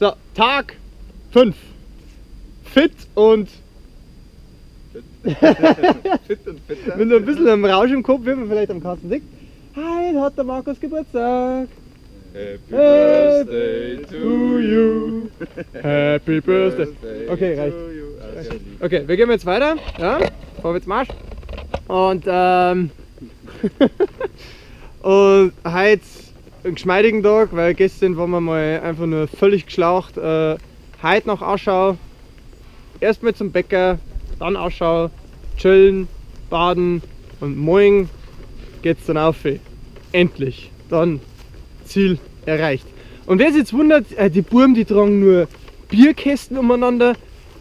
So, Tag 5. Fit und fit und fitter. Mit ein bisschen einem Rausch im Kopf, wie man vielleicht am Kasten sieht. Heute hat der Markus Geburtstag. Happy Birthday to you. Happy Birthday. Okay, reicht. Okay, wir gehen jetzt weiter. Ja, vorwärts Marsch. Und, und heute einen geschmeidigen Tag, weil gestern waren wir mal einfach nur völlig geschlaucht. Heute noch Aschau. Erstmal zum Bäcker, dann Aschau, chillen, baden und morgen geht's dann auf. Endlich. Dann Ziel erreicht. Und wer sich jetzt wundert, die Buben, die tragen nur Bierkästen umeinander,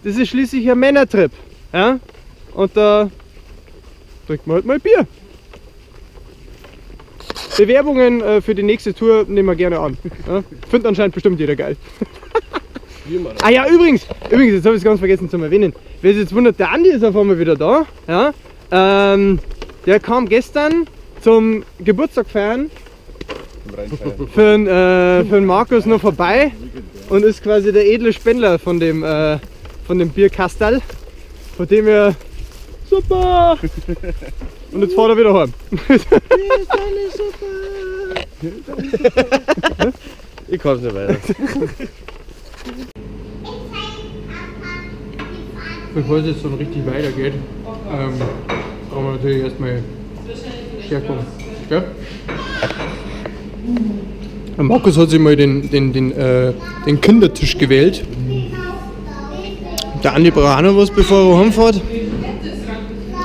das ist schließlich ein Männertrip. Ja? Und da trinkt man halt mal Bier. Bewerbungen für die nächste Tour nehmen wir gerne an. Ja? Findet anscheinend bestimmt jeder geil. Ah ja, übrigens, jetzt habe ich es ganz vergessen zu erwähnen. Wer sich jetzt wundert, der Andi ist auf einmal wieder da. Ja? Der kam gestern zum Geburtstag feiern für den Markus noch vorbei und ist quasi der edle Spendler von dem Bierkastel, von dem er super! Und jetzt fährt er wieder heim. Hier ist alles super! Ich kann's nicht weiter. Bevor es jetzt dann richtig weitergeht, brauchen wir natürlich erstmal Stärkung. Gell? Der Markus hat sich mal den Kindertisch gewählt. Der Andi braucht auch noch was, bevor er heimfährt.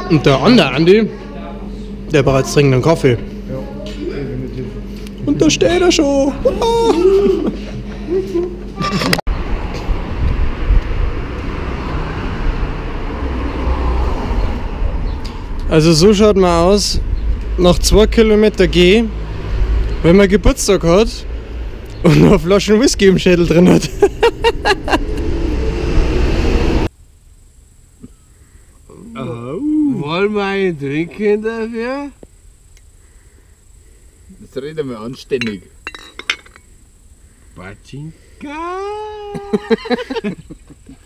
Und der andere Andi, der braucht jetzt dringend einen Kaffee. Ja, definitiv. Und da steht er schon. Ah. Also so schaut man aus, nach 2 Kilometer gehen, wenn man Geburtstag hat und noch eine Flasche Whisky im Schädel drin hat. Wollen wir einen trinken dafür? Das reden wir anständig. Patschinka!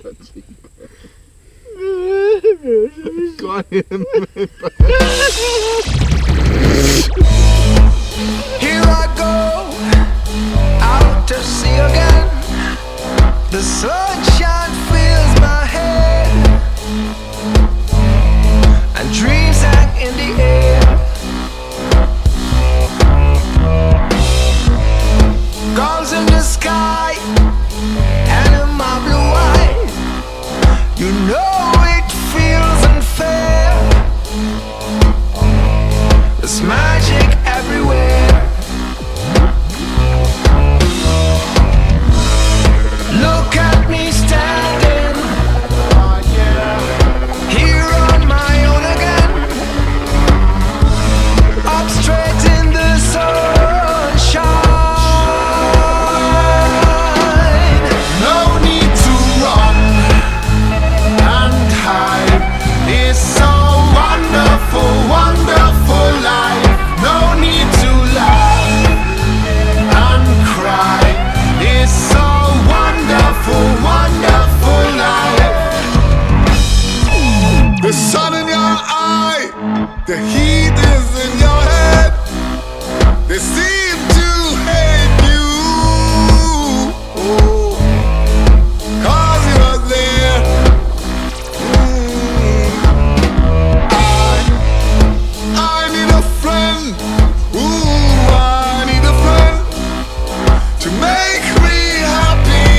Patschinka. Gar nicht mehr. Here I go, out to sea again. The sunshine fills my head, and dreams hang in the air. Gulls in the sky, and in my blue eye, you know it feels unfair. There's magic everywhere. Look at me standing here on my own again, up straight in the sunshine. No need to run and hide. It's a wonderful, wonderful life. No need to laugh and cry. It's a wonderful, wonderful life. The sun in your eye, the heat is in your head. They seem to hate you. Oh, 'cause you are there. I need a friend. Ooh, I need a friend to make me happy.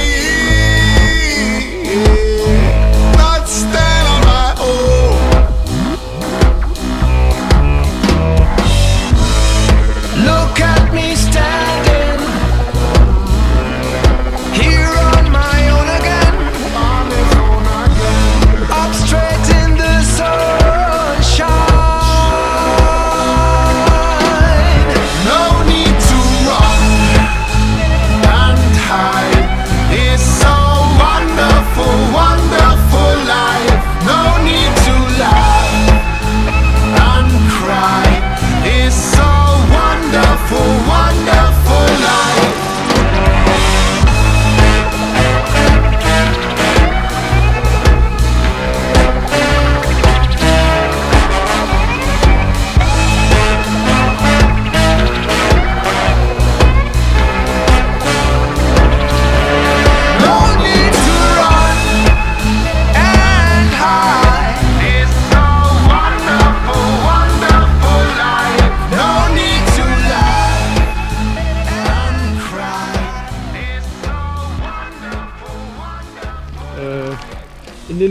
Not stand on my own.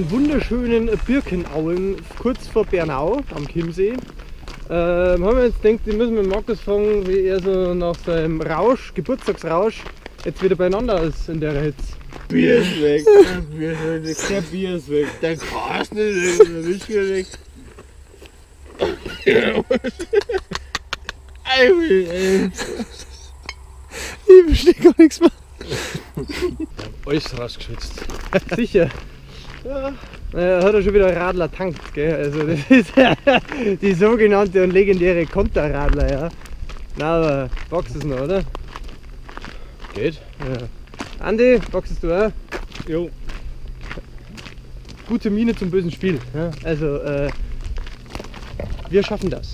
den wunderschönen Birkenauen, kurz vor Bernau am Chiemsee. Haben wir jetzt gedacht, die müssen wir Markus fragen, wie er so nach seinem Rausch, Geburtstagsrausch, jetzt wieder beieinander ist in der Hitze. Bier ist weg, der Bier ist weg, der Bier ist weg, der Carsten ist weg, der Whisky ist weg. Ich verstehe gar nichts mehr. Alles rausgeschwitzt. Sicher. Ja. Naja, hat er schon wieder Radler tankt, gell? Also das ist ja die sogenannte und legendäre Konterradler, ja. Na, aber boxt es noch, oder? Geht. Ja. Andi, boxest du auch? Jo. Gute Miene zum bösen Spiel. Ja? Also, wir schaffen das.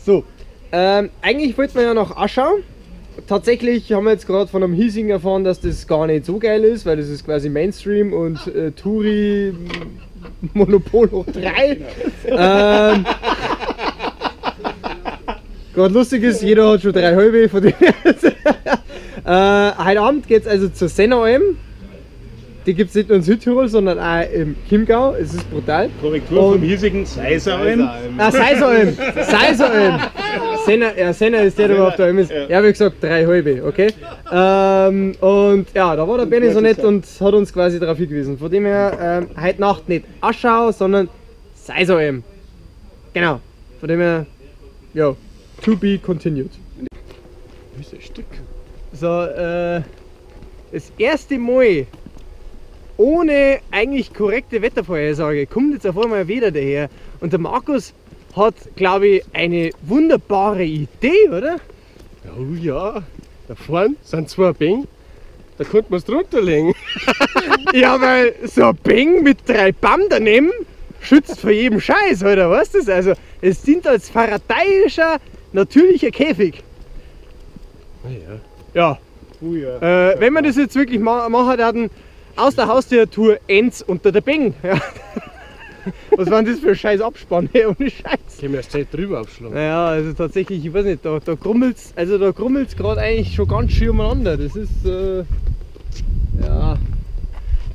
So, eigentlich wollten wir ja noch Aschau. Tatsächlich haben wir jetzt gerade von einem Hiesigen erfahren, dass das gar nicht so geil ist, weil das ist quasi Mainstream und Touri Monopol hoch 3. Gerade lustig ist, jeder hat schon 3 halbe von dem. Heute Abend geht es also zur Senneralm. Die gibt es nicht nur in Südtirol, sondern auch im Chiemgau. Es ist brutal. Korrektur vom hiesigen Seiseralm. Ah, Seiseralm! Seiseralm! Senner, ja, Senner ist der, der auf der Alm ist. Ja, wie gesagt, 3 halbe, okay? Und ja, da war der Benni so nett und hat uns quasi darauf hingewiesen. Von dem her, heute Nacht nicht Aschau, sondern Seiseralm. Genau. Von dem her, ja, to be continued. Das ist ein Stück. So, das erste Mal ohne eigentlich korrekte Wettervorhersage kommt jetzt auf einmal wieder daher. Und der Markus hat, glaube ich, eine wunderbare Idee, oder? Oh ja, da vorne sind 2 Bänke, da konnte man es drunter legen. Ja, weil so ein Beng mit 3 Bamm daneben schützt vor jedem Scheiß, oder? Weißt du das? Also, es dient als faradayischer, natürlicher Käfig. Na ja. Ja. Oh ja. Wenn man das jetzt wirklich machen würden, aus der Haustür Enz unter der Beng. Ja. Was war denn das für ein scheiß Abspann, ey, ohne Scheiß? Können wir erst Zeit drüber abschlagen. Naja, also tatsächlich, ich weiß nicht, da grummelt's, also da grummelt's gerade eigentlich schon ganz schön umeinander. Das ist, ja.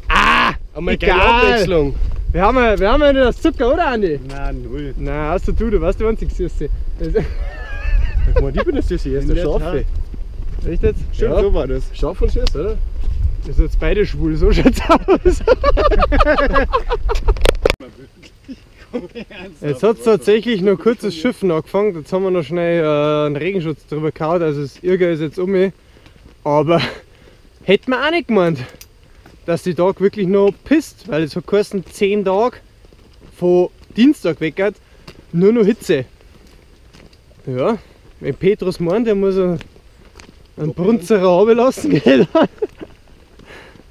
Ah! Aber egal. Abwechslung. Wir haben ja nicht das Zucker, oder Andi? Nein, null. Nein, außer du weißt, du einzig Süße. Ich meine, ich bin das Süße, erst der Schafe. Echt jetzt? Stimmt, ja. So war das. Schaf und Süß, oder? Ihr seid jetzt beide schwul, so schaut's aus. Jetzt hat es tatsächlich noch kurz das Schiffen angefangen. Jetzt haben wir noch schnell einen Regenschutz drüber gehauen. Also das Irger ist jetzt um mich. Aber hätte man auch nicht gemeint, dass die Tag wirklich noch pisst, weil es hat geheißen, 10 Tage von Dienstag weg hat, nur noch Hitze. Ja, wenn Petrus meint, der muss einen Brunzerer runterlassen, gell?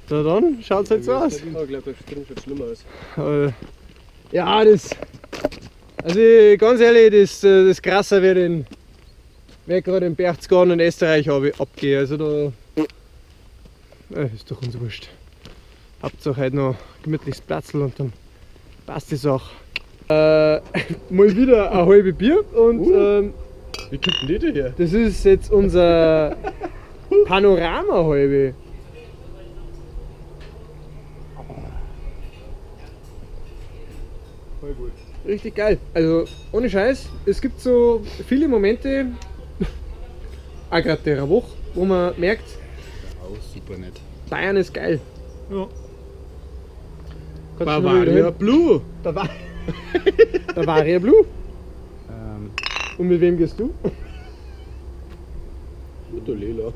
Na dann schaut es halt so aus. Ich glaube, der Strom schaut schlimmer aus. Ja, das. Also ganz ehrlich, das krasser wird gerade in Berchtesgaden in Österreich abgehen. Also da. Ist doch uns wurscht. Hauptsache heute noch gemütliches Platzl und dann passt die Sache. Mal wieder eine halbe Bier und. Wie kommt denn die da her? Das ist jetzt unser Panorama-Halbe. Voll gut. Richtig geil. Also ohne Scheiß, es gibt so viele Momente, auch gerade der Woche, wo man merkt, auch super nett. Bayern ist geil. Ja. Bavaria Blue. Bavaria Blue. Und mit wem gehst du? Mit der Lela.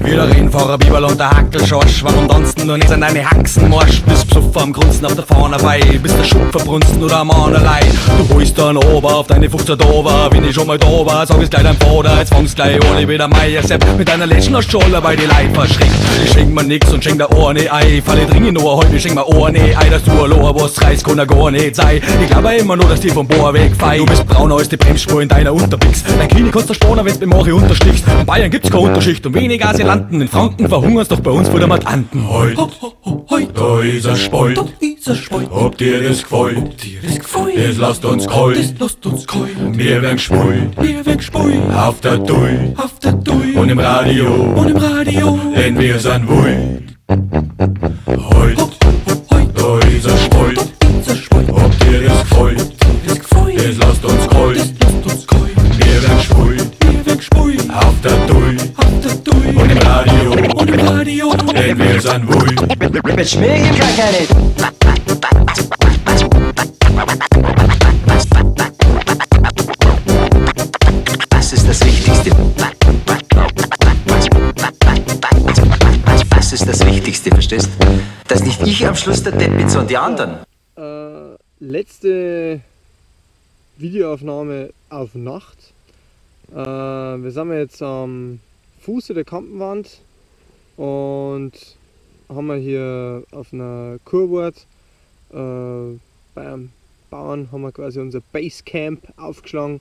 Wie der Rennfahrer Biberl und der Hackelschorsch. Warum tanzen du nicht an deine Haxen Marsch? Bist besoffen am Grunzen auf der Fahnerei. Bist der Schub verbrunsten oder am Anerlei. Du holst dann ober auf deine 15 Dover. Wenn ich schon mal da war, sag ich's gleich deinem Vater. Jetzt fangst gleich an, wieder Meier Sepp. Mit deiner letzten Scholle bei die Leid verschreckt. Ich schenk mir nix und schenk der Ohr ne Ei. Falle dringend nur heute, ich schenk mir Ohr ne Ei. Dass du allein was reißt, kann er gar nicht sein. Ich glaube immer nur, dass die vom Bohr wegfei. Du bist brauner als die Bremsspur in deiner Unterpix. Dein Knie kannst du spannen, wenn's beim Mori unterstichst. In Bayern gibt's keine Unterschicht und weniger Asylanten Passanten. In Franken verhungerst doch bei uns vor der Mandanten. Heut, heut, da ist er Spalt, ob dir das gefällt, das lasst uns kalt, wir werden gespult, auf der Dui und im Radio, denn wir sind wild. Heut, da ist er Spalt, ob dir das gefällt, das lasst uns kalt, wir werden gespult, auf der Dui und im Radio, denn wir sind wild. Was ist das Wichtigste? Was ist das Wichtigste, verstehst? Dass nicht ich am Schluss der Depp bin, sondern die anderen. Letzte Videoaufnahme auf Nacht. Wir sind jetzt am Fuße der Kampenwand und haben wir hier auf einer Kurwart bei einem Bauern haben wir quasi unser Basecamp aufgeschlagen.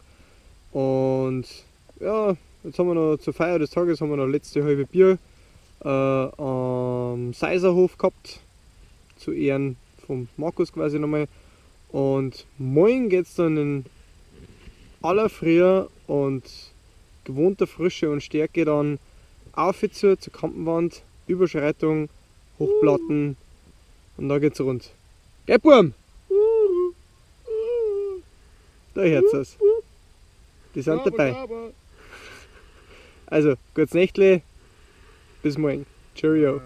Und ja, jetzt haben wir noch zur Feier des Tages haben wir noch letzte halbe Bier am Seiserhof gehabt, zu Ehren vom Markus quasi nochmal. Und morgen geht es dann in aller Frühe und gewohnter Frische und Stärke dann auf zur Kampenwand, Überschreitung, Hochplatten und da geht's rund. Gell, Burm? Da hört's es. Die sind dabei. Also, gutes Nächtle, bis morgen. Cheerio.